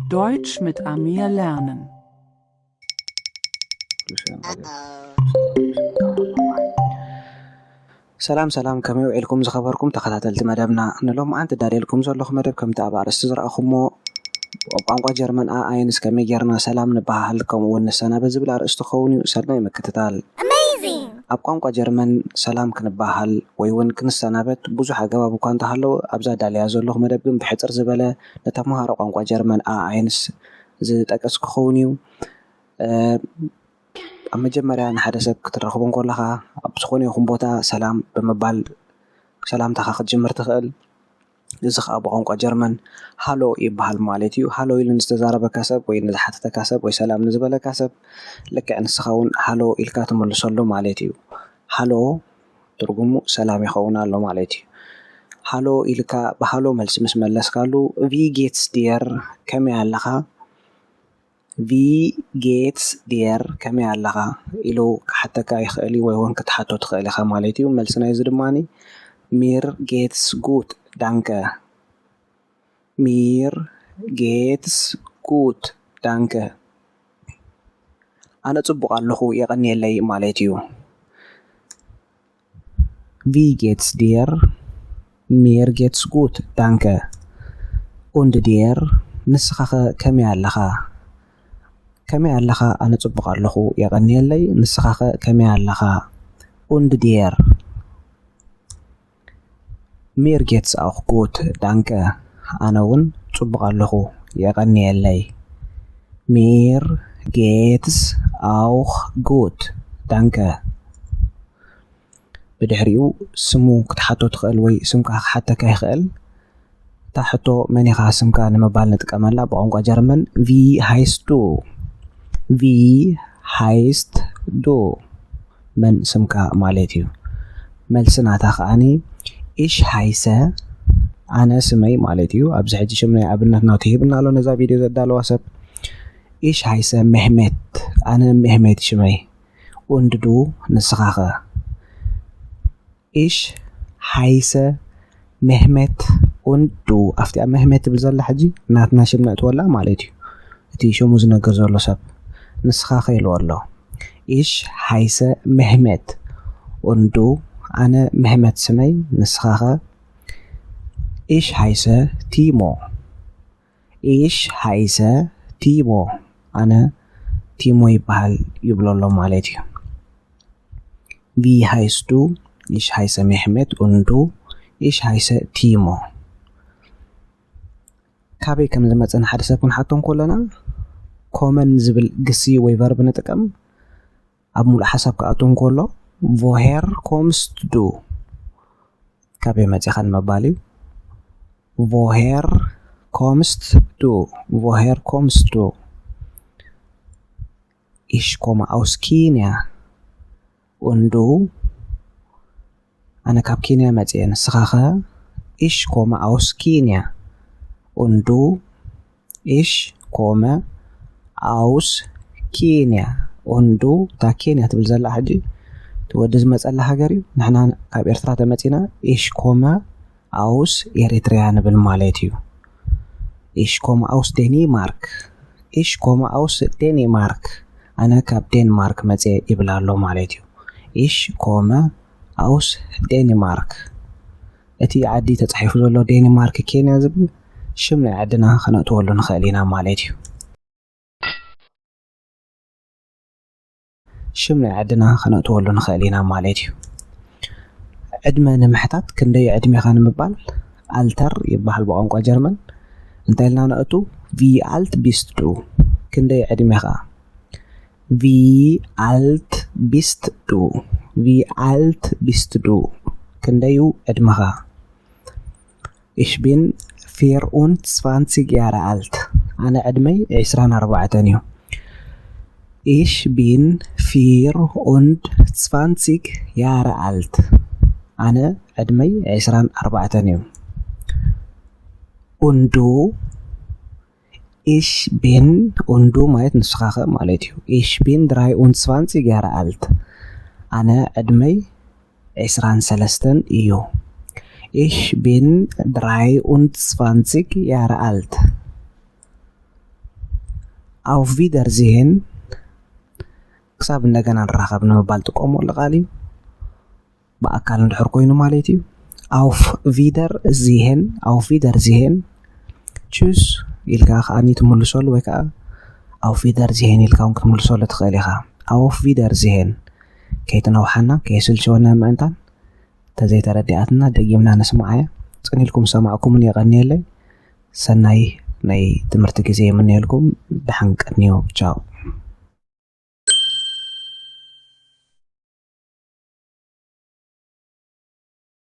Deutsch mit Amir lernen. ሰላም ሰላም፣ ከመይ ውዒልኩም ዝኸበርኩም ተኸታተልቲ መደብና? ንሎምዓንቲ ዳልየልኩም ዘለኹ መደብ ከምቲ ኣብ ኣርእስቲ ዝረኣኹሞ፣ ኣብ ቋንቋ ጀርመን ኣ ኣይንስ ከመይ ጌርና ሰላም ንበሃል ከምኡ እውን ንሰናበት ዝብል ኣርእስቲ ክኸውን እዩ። ሰናይ ምክትታል። ኣብ ቋንቋ ጀርመን ሰላም ክንበሃል ወይ እውን ክንሰናበት ብዙሕ ኣገባብ እኳ እንተሃለወ፣ ኣብዛ ዳልያ ዘለኹ መደብ ግን ብሕጽር ዝበለ ንተምሃሮ ቋንቋ ጀርመን ኣ ኣይንስ ዝጠቅስ ክኸውን እዩ። ኣብ መጀመርያ ንሓደ ሰብ ክትረኽቦ እንከለኻ ኣብ ዝኾነ ይኹን ቦታ ሰላም ብምባል ሰላምታኻ ክትጅምር ትኽእል። እዚ ኸኣ ብቋንቋ ጀርመን ሃሎ ይበሃል ማለት እዩ። ሃሎ ኢሉ ንዝተዛረበካ ሰብ ወይ ንዝሓተተካ ሰብ ወይ ሰላም ንዝበለካ ሰብ ልክዕ ንስኻ እውን ሃሎ ኢልካ ትምልሰሉ ማለት እዩ። ሃሎ ትርጉሙ ሰላም ይኸውን ኣሎ ማለት እዩ። ሃሎ ኢልካ ብሃሎ መልሲ ምስ መለስካሉ፣ ቪ ጌትስ ዲየር፣ ከመይ ኣለኻ? ቪ ጌትስ ዲየር፣ ከመይ ኣለኻ ኢሉ ክሓተካ ይኽእል እዩ፣ ወይ እውን ክትሓቶ ትኽእል ኢኻ ማለት እዩ። መልሲ ናይዚ ድማ ሚር ጌትስ ጉት ዳንከ። ሚር ጌትስ ጉት ዳንከ። ኣነ ጽቡቕ ኣለኹ፣ የቐንየለይ ማለት እዩ። ቪ ጌትስ ዲየር? ሚር ጌትስ ጉት ዳንከ። ኡንድ ዲየር? ንስኻኸ ከመይ ኣለኻ? ከመይ ኣለኻ? ኣነ ጽቡቕ ኣለኹ፣ የቐንየለይ። ንስኻኸ ከመይ ኣለኻ? ኡንድ ዲየር? ሚር ጌትስ ኣውኽ ጉት ዳንከ። ኣነ እውን ጽቡቕ ኣለኹ፣ የቐንየለይ። ሚር ጌትስ ኣውኽ ጉት ዳንከ። ብድሕሪኡ ስሙ ክትሓቶ ትኽእል ወይ ስምካ ክሓተካ ይኽእል። እታ ሕቶ መን ኢኻ ስምካ ንምባል ንጥቀመላ ብቋንቋ ጀርመን ቪ ሃይስት ዱ። ቪ ሃይስት ዱ፣ መን ስምካ ማለት እዩ። መልሲ ናታ ከኣኒ ኢሽ ሃይሰ፣ ኣነ ስመይ ማለት እዩ። ኣብዚ ሕጂ ሽም ናይ ኣብነት ናቱ ሂብና ኣሎ ነዛ ቪድዮ ዘዳለዋ ሰብ። ኢሽ ሃይሰ ሜህሜት፣ ኣነ ሜህሜት ሽመይ። ኡንድ ዱ፣ ንስኻኸ? ኢሽ ሃይሰ ሜህሜት ኡንድ ዱ። ኣብቲኣ ሜህሜት ትብል ዘላ ሕጂ ናትና ሽም ነእትወላ ማለት እዩ። እቲ ሽሙ ዝነግር ዘሎ ሰብ ንስኻኸ ኢልዎ ኣሎ። ኢሽ ሃይሰ ሜህሜት ኡንድ ዱ፣ ኣነ ሜህሜት ስመይ፣ ንስኻኸ? ኢሽ ሃይሰ ቲሞ። ኢሽ ሃይሰ ቲሞ፣ ኣነ ቲሞ ይበሃል ይብሎ ኣሎ ማለት እዩ። ቪ ሃይስት ዱ? ኢሽ ሃይሰ ሜህሜት ኡንድ ዱ? ኢሽ ሃይሰ ቲሞ። ካበይ ከም ዝመጸ ንሓደ ሰብ ክንሓቶ እንከለና፣ ኮመን ዝብል ግሲ ወይ ቨርብ ንጥቀም። ኣብ ሙሉእ ሓሳብ ክኣቱ እንከሎ፣ ቮሄር ኮምስት ዱ? ካበይ መጺኻ ንምባል እዩ። ቮሄር ኮምስት ዱ? ቮሄር ኮምስት ዱ? ኢሽ ኮመ ኣውስ ኪንያ። ኡንድ ዱ? ኣነ ካብ ኬንያ መጽየ፣ ንስኻኸ? ኢሽ ኮመ ኣውስ ኪንያ። ኡንድ ዱ? ኢሽ ኮመ ኣውስ ኪንያ። ኡንድ ዱ? እታ ኬንያ ትብል ዘላ ሕጂ እቲ ወዲ ዝመጸላ ሃገር እዩ። ንሕና ካብ ኤርትራ ተመጺና ኢሽ ኮመ ኣውስ ኤሪትሪያ ንብል ማለት እዩ። ኢሽ ኮመ ኣውስ ዴኒማርክ። ኢሽ ኮመ ኣውስ ዴኒማርክ። ኣነ ካብ ዴንማርክ መጽየ ይብል ኣሎ ማለት እዩ። ኢሽ ኮመ ኣውስ ዴኒማርክ። እቲ ዓዲ ተጻሒፉ ዘሎ ዴኒማርክ፣ ኬንያ ዝብል ሽም ናይ ዓድና ከነእትወሉ ንኽእል ኢና ማለት እዩ። ሽም ናይ ዓድና ከነእትወሉ ንኽእል ኢና ማለት እዩ። ዕድመ ንምሕታት ክንደይ ዕድሜኻ ንምባል ኣልተር ይበሃል ብቋንቋ ጀርመን። እንታይ ኢልና ነእቱ? ቪ ኣልት ቢስት ዱ? ክንደይ ዕድሜኻ? ቪ ኣልት ቢስት ዱ? ቪ ኣልት ቢስት ዱ? ክንደዩ ዕድመኻ? ኢሽ ቢን ፊር ኡን ጽዋንጺግ ያረ ኣልት። ኣነ ዕድመይ ዕስራን ኣርባዕተን እዩ። ኢሽ ቢን ፊር ኡን ጽዋንጺግ ያረ ኣልት። ኣነ ዕድመይ ዕስራን ኣርባዕተን እዩ። ኡንድ ዱ? ኢሽ ቢን፣ ኡንድ ዱ ማለት ንስኻኸ ማለት እዩ። ኢሽ ቢን ድራይ ኡን ጽዋንጺግ ያረ ኣልት። ኣነ ዕድመይ ዕስራን ሰለስተን እዩ። ኢሽ ቢን ድራይ ኡን ጽዋንጺግ ያረ ኣልት። Auf Wiedersehen ክሳብ እንደገና ንራኸብ ንምባል ጥቀመሉ ቃል እዩ። ብኣካል እንድሕር ኮይኑ ማለት እዩ። Auf Wiedersehen፣ Auf Wiedersehen፣ Tschüss ኢልካ ከዓኒ ትምልሰሉ፣ ወይ ከዓ Auf Wiedersehen ኢልካ እውን ክትምልሰሉ ትኽእል ኢኻ። Auf Wiedersehen። ከይትነውሓና ከየስልችወና ምእንታን፣ ተዘይተረዲኣትና ደጊምና ንስምዓያ። ጽን ኢልኩም ዝሰማዕኩምን የቐንየለይ። ሰናይ ናይ ትምህርቲ ግዜ የምንየልኩም። ደሓን ቀንዩ። ቻው።